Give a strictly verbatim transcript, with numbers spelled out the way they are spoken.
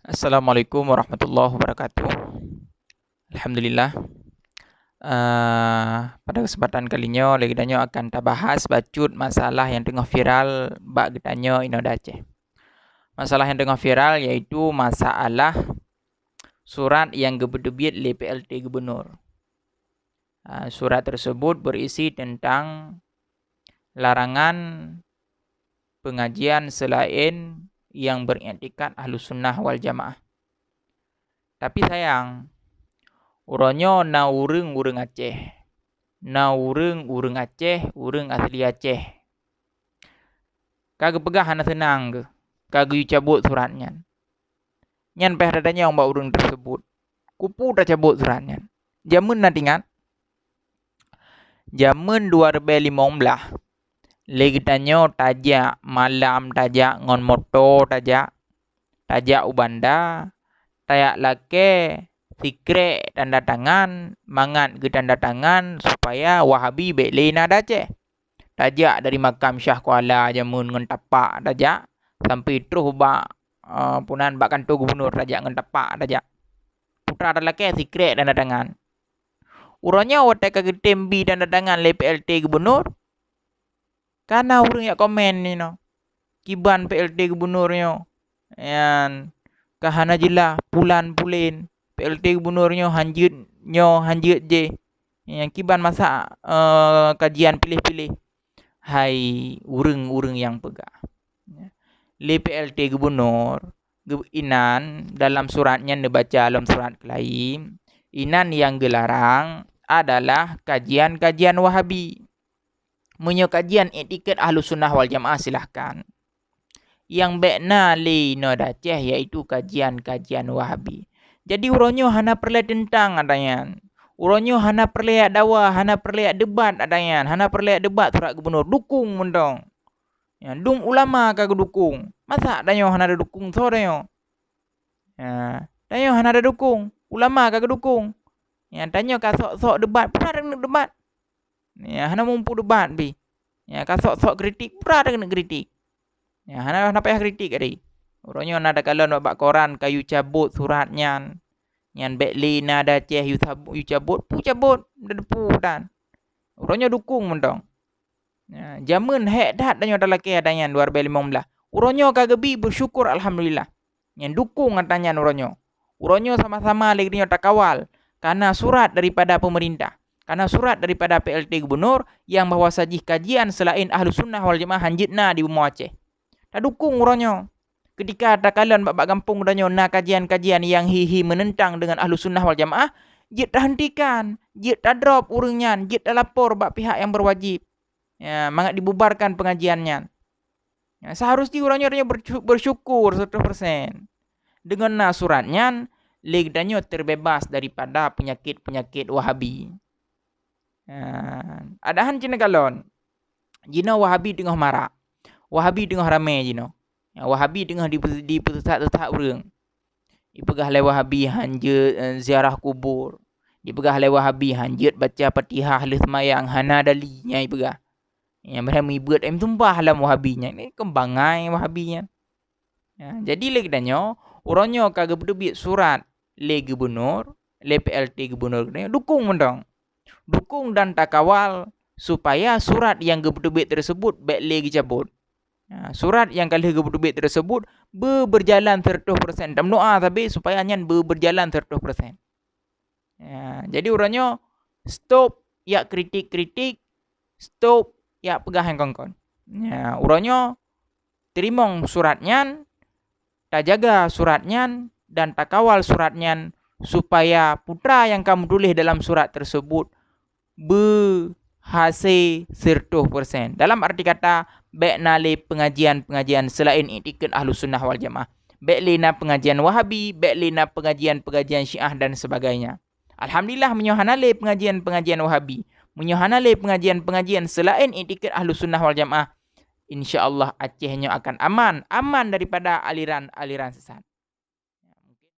Assalamualaikum warahmatullahi wabarakatuh. Alhamdulillah. Eh, pada kesempatan kali nyoe, lagée tanyoe akan tabahas bacut masalah nyang teungoh viral bak geutanyoe inoe di Aceh. Masalah nyang teungoh viral yaitu masalah surat nyang geupeuteubiet lé P L T Gubernur. Ah, surat tersebut berisi tentang larangan pengajian selain yang beriktikad Ahlus Sunnah wal Jamaah. Tapi sayang, uroe nyoe na ureuëng-ureuëng Aceh, na ureuëng-ureuëng Aceh, ureuëng asli Aceh, ka geupeugah hana seunang geuh, ka geuyue cabot surat nyan. Nyan payah tatanyong bak ureuëng tersebut, kupeue tacabot surat nyan? Jameun na tingat? Jameun dua ribée limong blaih, lé geutanyoe tajak malam, tajak ngon moto, tajak, tajak u banda, tajak lakée sikrek tanda tangan, mangat geutanda tangan supaya Wahabi bék lé na di Aceh. Tajak dari makam Syah Kuala jameun ngon tapak tajak, sampai troh bak, eh, punan bak kantô gubernur tajak ngon tapak tajak. Putra talakée sikrek tanda tangan. Uroe nyoe watée ka geutem bi tanda tangan lé P L T gubernur, ka na ureuëng jak komen inoe, kiban P L T gubernur nyoe, nyan ka hana jeulaih, pulan pulen, P L T gubernur nyoe hanjeuet, nyoe hanjeuet jih, nyan kiban masa, eh, kajian piléh-piléh. Hai ureuëng-ureuëng nyang peugah, lé P L T gubernur, geu-, inan dalam surat nyan neubaca lom surat keulayi, inan nyang geularang adalah kajian-kajian Wahabi. Meunyoe kajian iktikad Ahlus Sunnah wal Jamaah, silahkan. Nyang bék na lé inoe di Aceh yaitu kajian-kajian Wahabi. Jadi uroe nyoe hana peureulée teuntang ata nyan. Uroe nyoe hana peureulée jak dawa, hana peureulée jak debat ata nyan, hana peureulée jak debat surat gubernur, dukung mantong. Nyan dum ulama ka geudukung. Masa tanyoe hana dukung soe tanyoe? Ya, tanyoe hana dukung, ulama ka geudukung. Ya, tanyoe ka sok-sok debat, peue na debat. Ya, hana muphom debat pih. Ya, ka sok-sok kritik, peue na kritik. Ya, hana, hana payah kritik tadi. Uroe nyoe na takalon bak, bak koran ka geuyue cabot surat nyan. Nyan bék lé na di Aceh geuyue sab-, geuyue cabot, peue cabot, da depu tan. Uroe nyoe dukung mantong. Ya, jameun hék that tanyoe talakée ata nyan dua ribée limong blaih. Uroe nyoe ka geubi, bersyukur alhamdulillah. Nyan dukung ata nyan uroe nyoe. Uroe nyoe sama-sama lé geutanyoe takawal, ka na surat daripada pemerintah, ka na surat daripada P L T gubernur nyang bahwa sajih kajian selain Ahlus Sunnah wal Jamaah hanjeuet na di bumoe Aceh. Tadukung uroe nyoe. Keutika takalon bak, bak gampông geutanyoe na kajian-kajian nyang hi-hi menentang dengan Ahlus Sunnah wal Jamaah, jeuet tahentikan, jeuet tadrop ureuëng nyan, jeuet talapor bak pihak nyang berwajib. Ya, mangat dibubarkan pengajian nyan. Ya, seharus jih uroe nyoe tanyoe bercu-, bersyukur seratus persen. Deungon na surat nyan, lé geutanyoe terbebas daripada penyakit-penyakit Wahabi. Ya, adahan cina kalon, jinoe Wahabi teungoh marak. Wahabi teungoh ramé jinoe. Ya, Wahabi teungoh dipe-, dipeusesat-sesat ureuëng. Dipeugah lé Wahabi hanjeuet, eh, ziarah kubur. Dipeugah lé Wahabi hanjeuet baca Fatihah lheueh seumayang, hana dali nyan dipeugah. Nyang beuhe meuibeut em tumpah lam Wahabi nyan. Ni keubangai Wahabi nyan. Ya, jadi lé geutanyoe, uroe nyoe ka geupeuteubiet surat lé gubernur, lé P L T gubernur geutanyoe, dukung mantong. Dukung dan takawal supaya surat nyang geupeuteubiet tersebut bék lé geucabot. Ya, surat nyang ka lheueh geupeuteubiet tersebut beu-, berjalan seratus persen. Tameudoa sabe supaya nyan beu-, berjalan seratus persen. Ya, jadi uroe nyoe stop jak kritik-kritik, stop jak peugah nyang kon-kon. Ya, uroe nyoe teurimong surat nyan, tajaga surat nyan, dan takawal surat nyan, supaya putra nyang ka meutuléh dalam surat tersebut beuhasé seratus persen. Dalam arti kata, bék na lé pengajian-pengajian selain iktikad Ahlus Sunnah wal Jamaah. Bék lé na pengajian Wahabi, bék lé na pengajian-pengajian Syiah dan sebagainya. Alhamdulillah, meunyoe hana lé pengajian-pengajian Wahabi, meunyoe hana lé pengajian-pengajian selain iktikad Ahlus Sunnah wal Jamaah, insya Allah Aceh nyoe akan aman, aman daripada aliran-aliran sesat.